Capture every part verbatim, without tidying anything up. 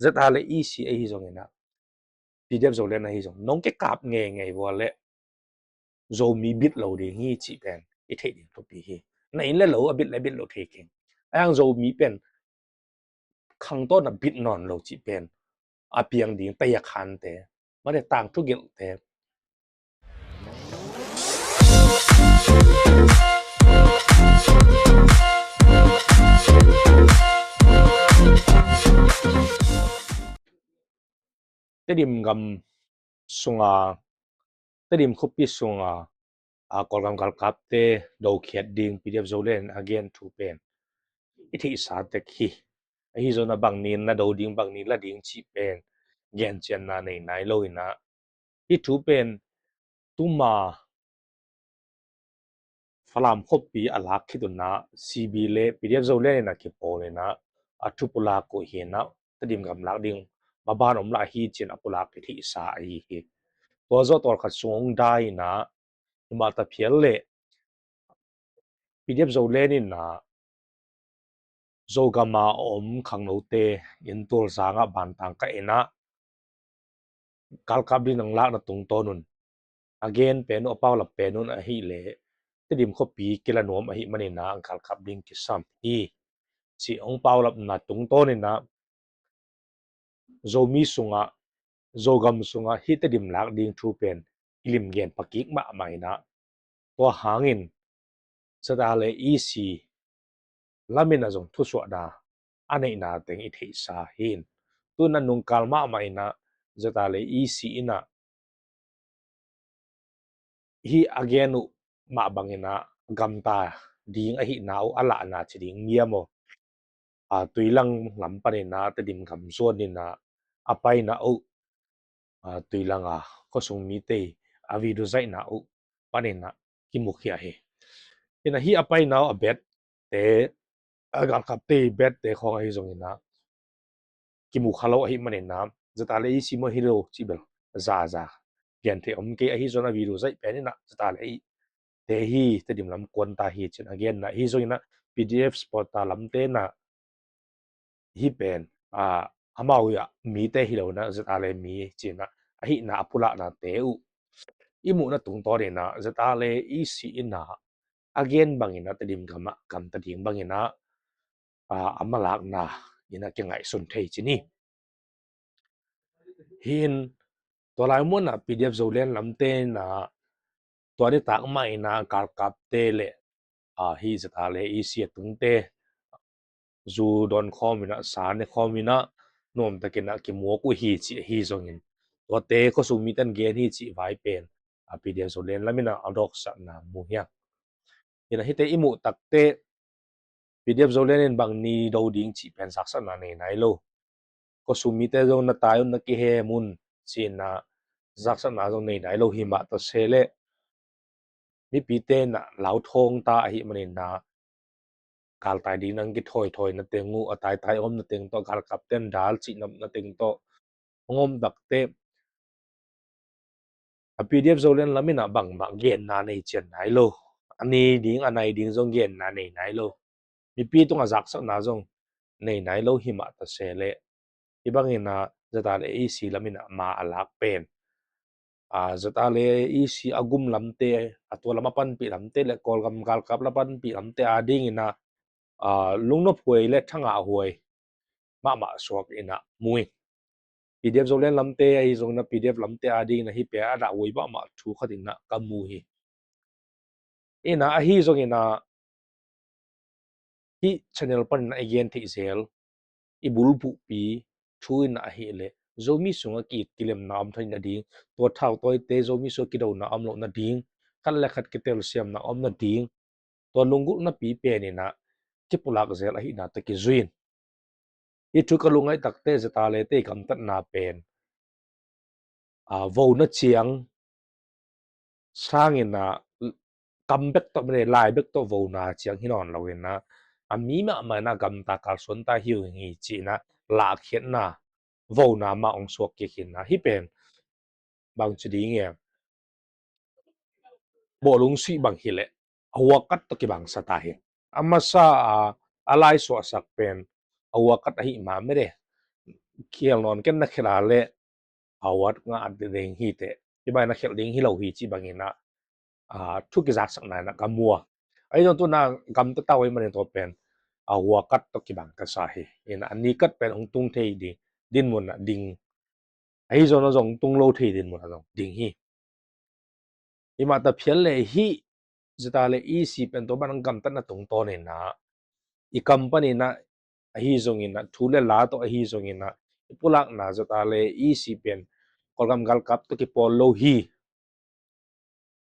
ZRA le EC ahi zongin ah, PDF Zoland ahi zong nong kikap ngeingei vua leh Zomi bit lo ding hi cih pen i theih ding thupi hi. Na inn le lo a bit le bit lo thei keng. A hang Zomi pen khangtawna bit nawn lo cih pen a piang ding taya khante, mate tangthu gelhte. Tedim gam sunga, Tedim khuapi sunga, a, Kawlgam galkapte dokhiat ding PDF Zoland a gen thu pen i theihsa tek hi. Ahi zongin ah bang nin na do ding, bang nin la ding cih pen gencianna nei nai lo in ah, hih thu pen tuma Falam khuapi a lak khit un ah CB le PDF Zoland in ah kipawl in ah a thu pulak uh hi in ah, Tedim gam lak ding maban om lah hi ci-in a pulak i theihsa ahi hi. Tua zawh tawlkhat sung hong dai in ah, hi mah ta phial leh PDF Zoland in ah Zogam a om khangnote inn tualzang ah bantang kah in ah galkap ding nang lakna tungtawn un a gen pen uh, a paulap pen un ahih leh Tedim khuapi kila nuam ahih manin ah galkap ding kisam hi cih hong paulapna tungtawn in ah, Zomi sungah, Zogam sungah hih Tedim lak ding thu pen kilim gen pha kik mahmah in ah, tua hangin ZRA le EC lam in ah zong thusuahna a neihna teng i theihsa hi. Tu in ah nungkal mahmah in ah ZRA le EC in ah hih a gen uh mah bangin ah gamta ding ahihna uh a lahna ci ding miam aw, a, Tuilang lam panin ah Tedim gam zuan in ah a paina uh, a, Tuilang a khuasung mite a video zaihna uh panin ah kimukhia hi. In ah hih a paina uh a bette, a, galkapte bette khawng ahi zongin ah kimukha lo ahih manin ah ZRA le EC maw hi lo cih bel zaza gen thei om kei. Ahi zongin ah video zaih pen in ah ZRA le EC te hi, Tedim lam kuanta hi ci-in a genna ahi zongin ah PDF supporter lamte in ah hih pen, a, amau ah mite hi lo in ah ZRA le mi ci-in ah ahihna a pulaknate uh i muhna tungtawn in ah ZRA le EC in ah a gen bangin ah Tedim gam ah gamta ding bangin ah, a, a malakna in ah kingaihsun thei ci ni. Hih in tua lai mun ah PDF Zoland lamte in ah tua nitak mah in ah galkapte le, a, hih ZRA le EC a tungte zu dawn khawm in ah, sa ne khawm in ah, nuamtakin ah kimuak uh hi cih ahi zongin, tuate khuasung mite in gen hi cih vai pen, a, PDF Zoland lam in ah a dawksakna mu hi a. In ah hihte i muh takteh PDF Zoland in bang ni do ding cih pen zaksakna nei nai lo. Khuasung mite zong na tai un, na kihem un ci-in ah zaksakna zong nei nai lo. Hi mah ta se leh mipite in ah lauthawng ta ahih manin ah galtai ding nang kithawithawi na teng uh, a taitai om na teng tawh, galkapte in dal cih na teng tawh hong om takteh, a, PDF Zoland lam in ah bangmah genna nei cian nai lo. A ni ding, a nai ding zong genna nei nai lo. Mipi tungah zaksakna zong nei nai lo. Hi mah ta se leh hih bangin ah ZRA le EC lam in ah ma a lak pen, a, ZRA le EC a gum lamte, a, tua lam a panpih lamte le Kawlgam galkap la panpih lamte a dingin ah, a, lungnophuai le thangahhuai mahmah suak in ah mu hi. PDF Zoland lamte ahi zongin ah PDF lamte a dingin ah hih pen a dahhuai mahmah thu khat in ah ka mu hi. In ah ahi zongin ah hih channel panin ah i gen theih zel, i bulphuhpi thu in ah ahih leh Zomi sungah ki-it kilemna om thei nading, tua thautawite Zomi sungah kidona om loh nading, khat le khat kitelsiamna om nading, tua lunggulhnapi pen in ah kipulak zel ahihna tawh kizui in. Hih thu ka lungngaih takteh ZRA le te i gamtatna pen, a, vona ciang sangin ah kam bek tawh, mene lai bek tawh vona ciang hi nawn lo in ah, a mi mahmah in ah gamta kalsuanta hi uh hi ci-in ah lahkhiatna, vona mah hong suak kik hi in ah, hih pen bangci ding e, bawlung suih bang hi leh a huakat tawh kibangsa ta hi. A masa a, a laisuahsak pen a huakat ahih mah mede. khial nawn ken na khial a leh a huat ngah ding hi teh, hih bang in na khial ding hi lo hi cih bangin ah, a, thu kizaksakna in ah ka mu a. Ahi zong tu in ah gamtat a hong hi manin tua pen a huakat tawh kibang ka sa hi. In ah a nikat pen hong tung thei ding dinmun ah ding, ahi zong a zong tung lo thei dinmun ah zong ding hi. Hih mah ta phial leh hih ZRA le EC pen tua bang hong gamtatna tungtawn in ah i kam panin ah ahi zongin ah thu le la tawh ahi zongin ah i pulakna ZRA le EC pen Kawlgam galkap tawh kipawl lo hi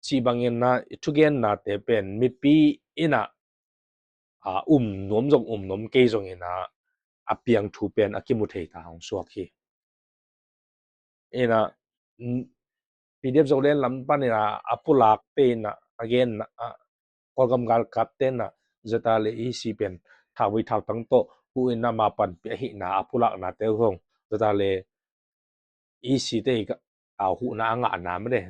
cih bangin ah i thugennate pen mipi in ah, a, um nuam zong um nuam kei zongin ah a piang thu pen a kimu thei ta hong suak hi. In ah, mm, PDF Zoland lam panin ah a pulakte in ah a genna ah Kawlgam galkapte in ah ZRA le EC pen thauvui thautang tawh huh in ah ma panpih ahihna a pulaknate uh zong ZRA le EC te i ka, a, huhna a ngahna mah le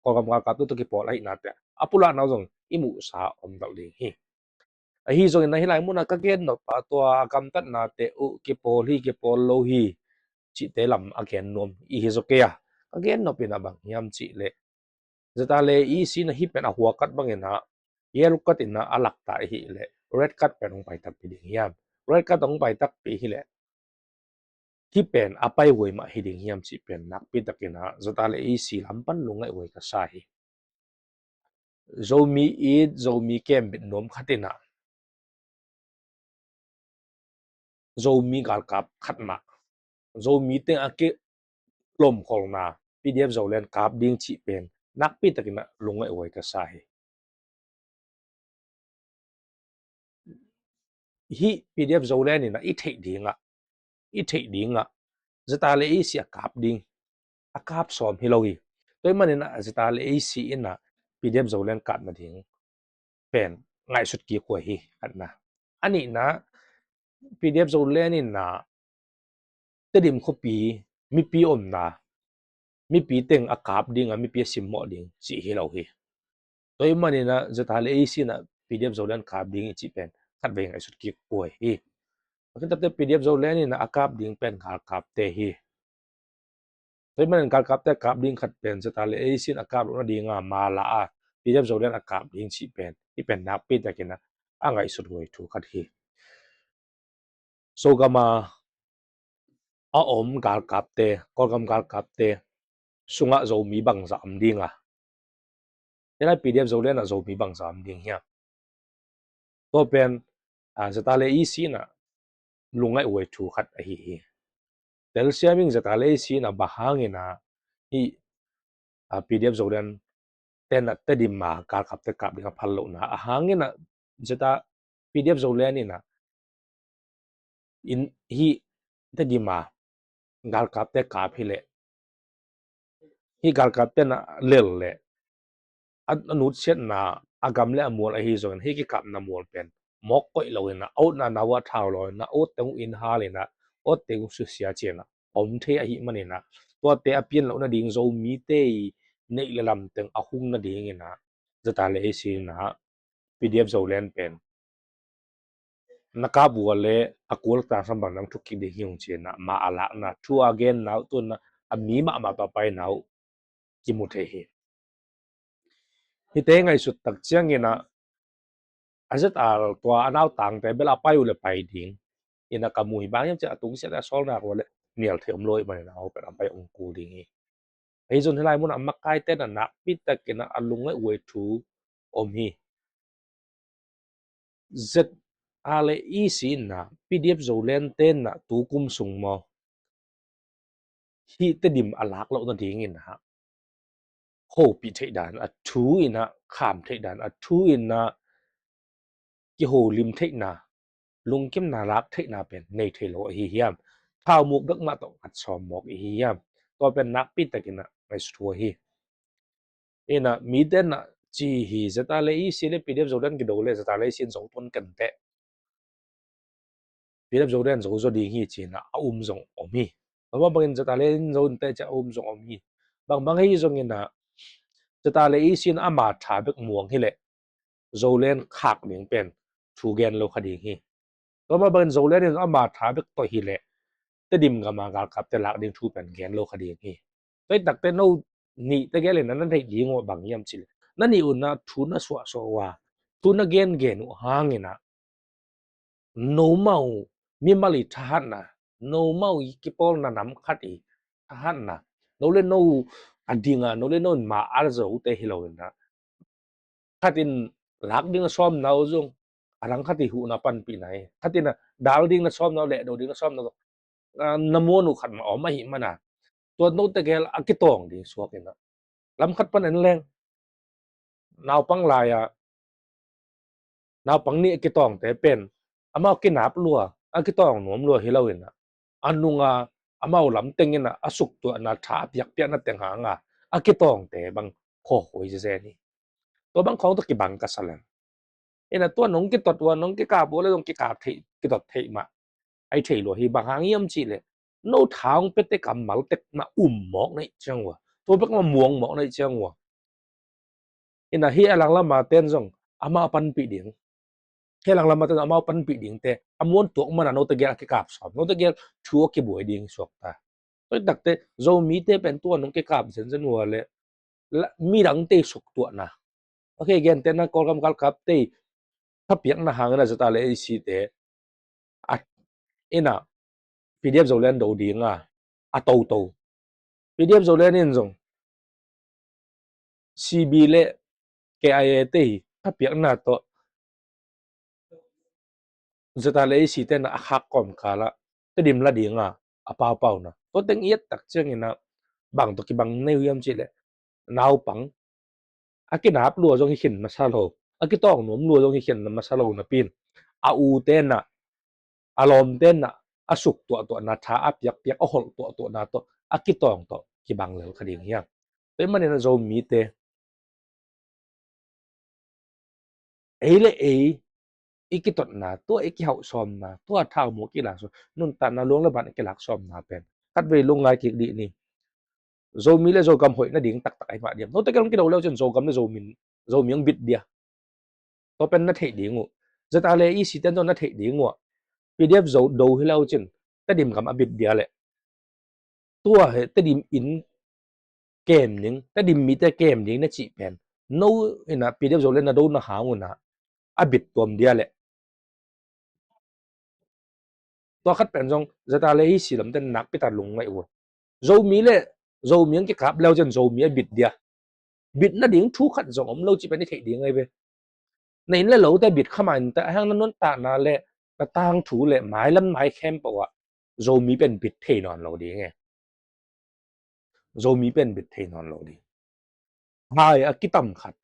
Kawlgam galkap tawh kipawl ahihna te a pulakna uh zong i muhsa om deuh ding hi. Ahi zongin ah hih lai mun ah ka gen nop a tua a gamtatnate uh kipawl hi kipawl lo hi cihte lam a gen nuam i hi zaw kei a, ka gen nop in ah bang hiam cih leh ZRA le EC in ah hih pen a huakat bangin ah yellow card in ah a lak ta ahih leh red card pen hong pai takpi ding hiam? Red card hong pai takpi hi leh hih pen a paihuai mah hi ding hiam cih pen nakpi takin ah ZRA le EC lam pan lungngaih huai ka sa hi. Zomi it, Zomi kembit nuam khat in ah Zomi galkap khat mah, Zomi teng a kilomkholna PDF Zoland kap ding cih pen nakpi takin ah lungngaih huai ka sa hi. Hih PDF Zoland in ah i theih ding ah, i theih ding ah ZRA le EC a kap ding, a kap sawm hi lo hi. Tua ahih manin ah ZRA le EC in ah PDF Zoland kap nading pen ngaihsut kik huai hi, khatna. A nihna, PDF Zoland in ah Tedim khuapi mipi omna, mipi teng a kap ding a, mipi a simmawh ding cih hi lo hi. Tua ahih manin ah ZRA le EC in ah PDF Zoland kap ding i cih pen khatvei ngaihsut kik huai hi. A khin takte PDF Zoland in ah a kap ding pen galkapte hi. Tua ahih manin galkapte a kap ding khat pen ZRA le EC in a kap loh nading a ma la a PDF Zoland a kap ding cih pen hih pen nakpi takin ah a ngaihsut huai thu khat hi. Zogam a a om galkapte, Kawlgam galkapte sungah Zomi bangzah om ding a, hih lai PDF Zoland ah Zomi bangzah om ding hiam? Tua pen, a, ZRA le EC in ah lungngaih huai thu khat ahi hi. Telsiam ing, ZRA le EC in ah bang hangin ah hih, a, PDF Zoland te in ah Tedim a galkapte kap ding a phal lohna a hangin ah ZRA, PDF Zoland in ah in hih Tedim a galkapte kap hi leh hih galkapte in ah lel leh a, a nutsiatna a gam le a mual ahi zongin hih kikapna mual pen mawk koih lo in ah a utna na uh a thau lo in ah a ut teng uh inn hal in ah a ut teng uh susia ci in ah om thei ahih manin ah tuate a pian loh nading Zomite i neih le lam teng a hung nadingin ah ZRA le EC in ah PDF Zoland pen na kap uh a leh a kul a tang sam bang nang thuk kik ding hi ung ci in ah ma a lakna, thu a genna uh, tu in ah a mi mahmah tawh a paina uh kimu thei hi. Hihte ngaihsut tak ciangin ah a ZRA tua a nautangte bel a pai uh leh pai ding in ah ka mu hi. Bang hiam cih leh a tungsiahte a sawl nak uh a leh nial thei om lo ahih manin ah a pai, a pai ong kul ding hi. Ahi zong hih lai mun ah makaite in ah nakpi takin ah a lungngaih huai thu om hi. ZRA le EC in ah PDF Zoland te in ah tu kum sung maw hih Tedim a lak loh nadingin ah hopih theih dan, a thu in ah kham theih dan, a thu in ah kiholim theihna, lungkimna lak theihna pen nei thei lo ahi hiam? Thaumuk bek mah tawh ngat sawm mawk i hi hiam? Tua pen nakpi takin ah ngaihsut huai hi. In ah mite in ah ci hi, ZRA le EC le PDF Zoland kido leh ZRA le EC in zo tuan kenteh PDF Zoland zo zaw ding hi ci in ah a um zong om hi. Tua mah bangin ZRA le EC in zo inteh ci a um zong om hi. Bangbang ahi zongin ah ZRA le EC in ama tha bek muang hi leh Zoland khak ding pen thu gen lo kha ding hi. Tua mah bangin Zoland in ama tha bek tawh hi leh Tedim gama galkapte lak ding thu pen gen lo kha ding hi. Tua hi takte no nih tegel in na theih ding uh bang hiam cih leh, na nih un na thu na suahsuah uh a, thu na gengen uh hangin ah, nomau mimal i thahatna, nomau i kipawlna nam khat i thahatna, no le no a dinga, no le no in ma a zote hi lo in ah, khat in lak ding na sawmna uh zong a dang khat i huhna panpihna hi. Khat in a dal ding na sawmna uh, lehdo ding na sawmna uh, a, na muan uh khat mah om ahih mana, tua no tegel a kitawng ding suak in ah, lam khat pan en leng, naupang lai-a naupang nih a kitawngte pen amau kinap lua, a kitawng nuam lua hi lo in ah, a nunga amau lam teng in ah a suktuahna tha a piakpiakna teng hanga a kitawngte bang khawkhuai zezen hi. Tua bang khawng tawh kibang ka sa leng, in ah tua nong kitot uh a, nong kikap uh a le zong kikap theih, kitot theih mah ai thei lua hi. Bang hang hiam cih leh, no tha hong piate kammal tek mah um mawk na hih ciang uh a, tua bek mah muang mawk na hih ciang uh a, in ah hih a langlama ten zong amau a panpih ding, hih a langlama ten zong amau a panpih dingte a muan tuak mana no tegel a kikap sawm, no tegel thu a kibuai ding suak ta. Tua hi takte Zomite pen tua nong kikap zenzen uh a le, la, midangte suktuahna, a khe gente na Kawlgam galkapte thapiakna hangin ah ZRA le A C te a, in ah PDF Zoland do dinga a toto, PDF Zoland in zong CB le KIA te hi thapiakna tawh ZRA le A C te na a khak kawmkal ah Tedim la dinga a paupauna, tua teng i et tak ciangin ah bang tawh kibang na hi uh hiam cih leh, naupang a kinap lua zong hi khin masa lo, a kitawng nuam lua zong hi khin masa lo napi in, a ute na, a lawmte na a suktuahtuahna tha a piakpiak, a holh tuahtuahna tawh a kitawng tawh kibang lel kha ding hi hang. Tua ahih manin ah Zomite, ei le ei i kitotna, tua i kihauh sawmna, tua thau muk i lak sawm, nuntakna luang le ban i kilak sawmna pen khatvei lungngai kik dih ni. Zomi le Zogam hoih nading taktak ahih mah diam? No tegel hong kido le uh cin Zogam le Zomi, Zomi hong bit dia? Tua pen na theih ding uh. ZRA le A C ten zong na theih ding uh a, PDF Zo do hi le uh cin Tedim gam a bit dia leh, tua he Tedim in kem ding, Tedim mite kem ding na cih pen, no in ah PDF Zoland na dona hang un ah a bit tuam dia leh, tua khat pen zong ZRA le A C lamte nakpi tak lungngaih uh a. Zomi le Zomi hong kikap le uh cin Zomi a bit dia? Bit nading thu khat zong om lo cih pen i theih ding ahi ve. Na inn le lote bit kha mah inteh, a hang na nuntakna le na tangthu le mailam mai khempeuh ah Zomi pen bit thei nawn lo ding e. Zomi pen bit thei nawn lo ding. Hai a kitam khat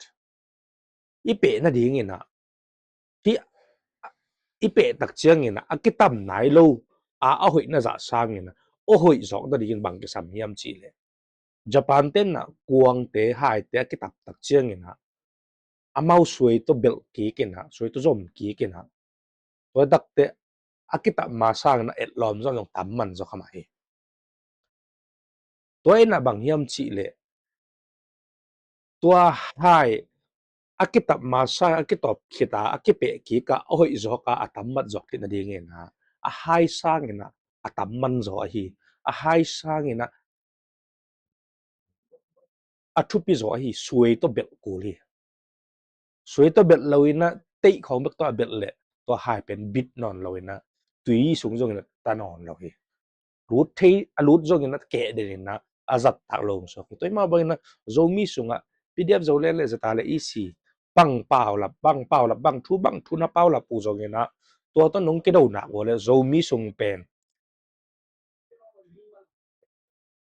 i peh nadingin ah, hih i peh tak ciangin ah a kitam nai lo a, a hoih na zah sangin ah a hoih zawk nadingin bang kisam hiam cih leh, Japan ten ah kuangte, haite a kitap tak ciangin ah amau suai tawh belh kik in ah, suai tawh zom kik in ah, tua takte a kitap ma sangin ah etlawm zong zong tam man zaw kha mah hi. Tua in ah bang hiam cih leh, tua hai a kitap ma sangin a kitawp khit a, a kipeh kik a, a hoih zawk a, a tam mat zawk theih nadingin ah a hai sangin ah a tam man zaw ahi. A hai sangin ah a thupi zaw ahi, suai tawh belh kul hi. Suai tawh belh lo in ah teih khawng bek tawh a belh leh tua hai pen bit nawn lo in ah tui sung zongin ah ta nawn lo hi. Lut thei, a lut zongin ah keh den in ah a zat tak lo suak hi. Tua ahih mah bangin ah Zomi sungah PDF Zoland le ZRA le A C bang paulap, bang paulap, bang thu, bang thu na paulap uh zongin ah, tua tawh nong kido nak uh leh Zomi sung pen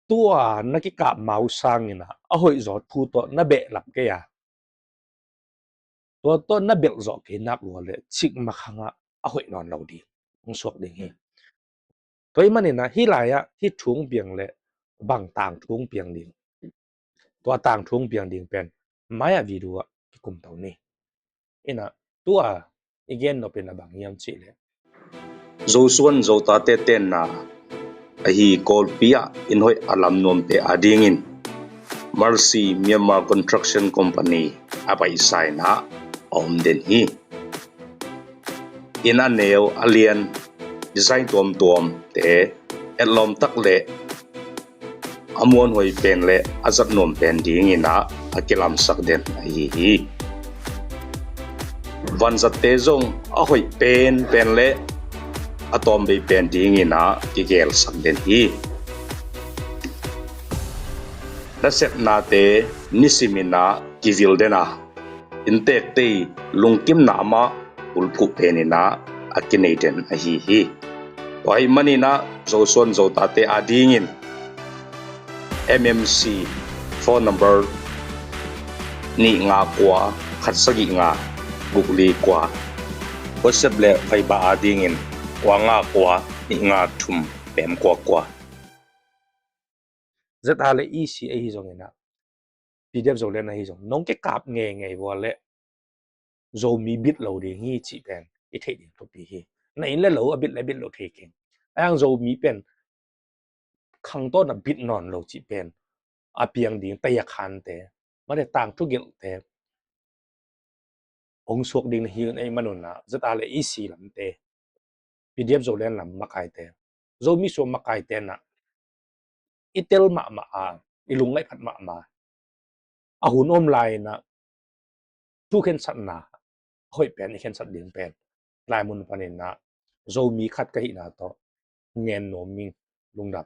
tua na kikap ma uh sangin ah a hoih zaw thu tawh na behlap kei a, tua tawh na belh zawh kei nak uh leh cikmah hang ah a hoih nawn lo ding hong suak ding hi. Tua ahih manin ah hih lai-ah hih thu hong piang leh bang tangthu hong piang ding, tua tangthu hong piang ding pen mai-ah video ah kikum to ni. In ah tua i gen nop in ah bang hiam cih leh, Zosuan Zotate tenna ahi Kawlpi ah inn hoih a lam nuamte adingin Mercy Myanmar Construction Company a paisa in ah a om den hi. Inn a neu a lian, design tuamtuamte, etlawm tak le a muanhuai pen le a zat nuam pen dingin ah a kilamsak den ahi hi. Vanzatte zong a hoih penpen le a tawmvei pen dingin ah kigelsak den hi. Nasepnate nisimin ah kivil den a, inntekte i lungkimna mah bulphuh penin ah a kinei den ahi hi. Tua ahih manin ah Zosuan Zotate adingin M M C phone number nih nga kua khat sagih nga guk li kua, WhatsApp le Viber adingin kua nga kua nih nga thum pem kua kua. Z R le E C ahi zongin ah, P D F Zoland ahi zong, nong kikap ngeingei vua le Zomi bit lo ding hi cih pen i theih ding thupi hi. Na inn le lo a bit le bit lo thei keng. A yang Zomi pen khangtawn a bit nawn lo cih pen a piang ding taya khante, mate tangthu gelhte hong suak ding na hi un ei manun ah Z R le E C lamte, P D F Zoland lam makaite, Zomi suam makaite na i tel mahmah a, i lungngaih phat mahmah a hun om lai-in ah thu khensatna a hoih pen i khensat ding pen lai mun panin ah Zomi khat ka hihna tawh ngen nuam ing. Lungdam.